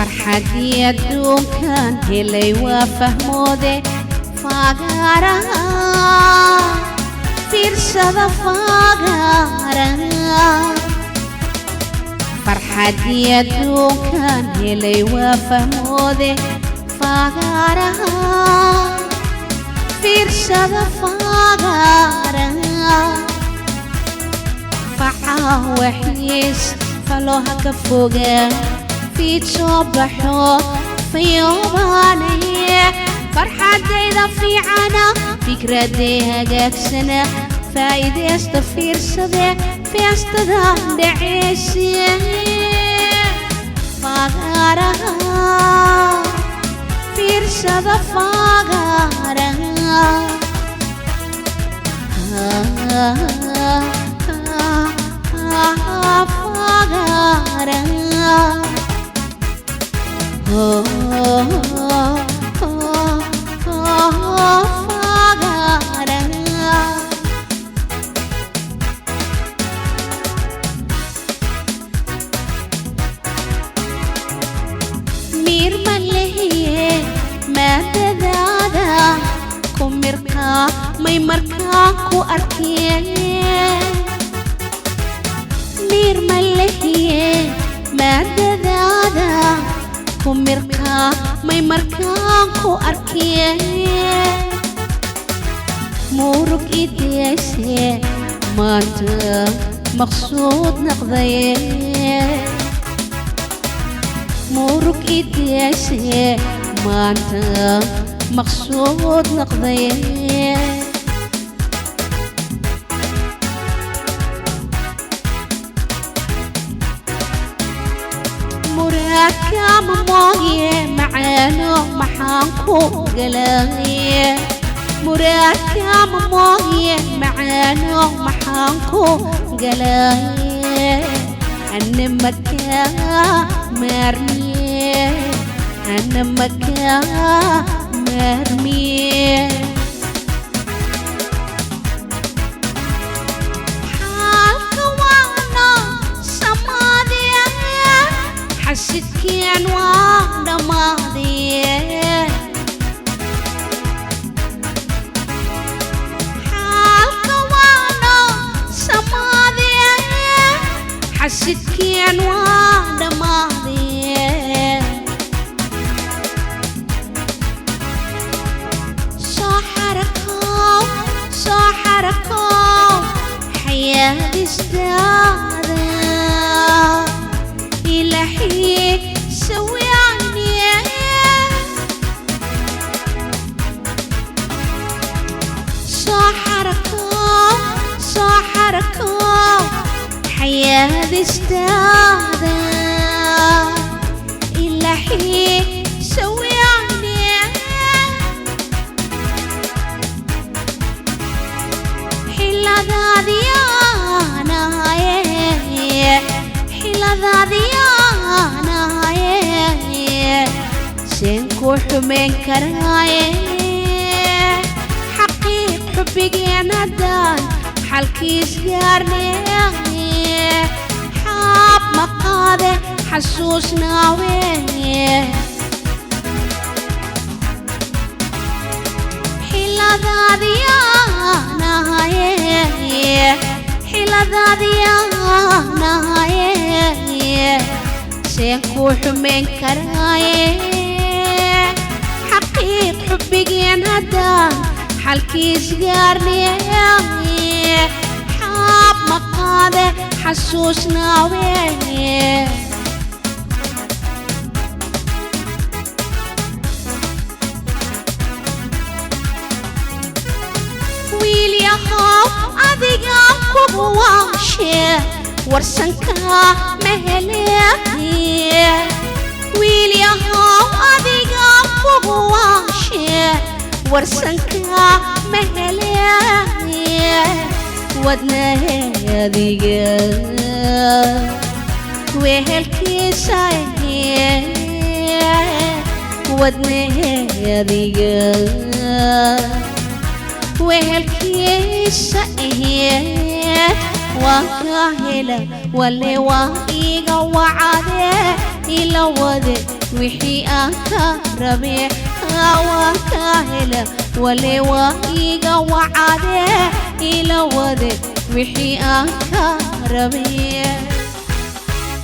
Farxadii adduunkan helay waa fahmoode fagaaraha fiirsada fagaaraha farxadii adduunkan helay waa fahmoode fagaaraha fiirsada fagaaraha facaa waxiis faloha ka fogaa fiid soo baxo fayoobaanaye farxadayda fiicana fikraday hagaagsana faa'iidaysta fiirsade feestada dhaceyse fagaaraha fiirsada fagaaraha fagaaraha oh, oh, oh, oh, fagaaraha miir ma lehiye maadadaada ku mirkaa may markaa ku arkeen miir ma lehiye maadadaada ku mirkaa may markaa ku arkeen murug ideese maanta maqsuud noqdaye murug ideese maanta maqsuud noqdaye muraadka ma mooye macaano maxaan ku galaye muraadka ma mooye macaano maxaan ku galaye ana makaa maarmiye ana makaa maarmiye xaalka waana samaadiye xasidkeen waa dhammaadiye xaalka waana samaadiye xasidkeen waa dhammaadiye soo xarakow soo xarakow xayaadistaada ilaahay sawiyaaniye soo xarakow soo xarakow xayaadistaada ilaahay sawiyaaniye xiladaadiyaanahaye xiladaadiyaanahaye seen ku xumeyn karaaye xaqiiq xubbigeen haddaan xalkiis gaarnee xaab ma qaade xasuusnaawe xiladaadiyaanahaye xiladaadiyaanahaye seen ku xumeyn karaaye xaqiiq xubbigeen haddaan xalkiis gaarnee xaab ma qaade xasuusnaawe wiil yahow adiga kugu waashe warsanka ma hele wiil yahow adiga kugu waashe warsanka ma hele wadnaheediga wehelkiisa wadnaheediga wehelkiisa waan ka hela wale waa iga wacade ila Ila wade wixii aan ka rabe, waan ka hela wale, waa iga wacade. Ila wade wixii aan ka rabe.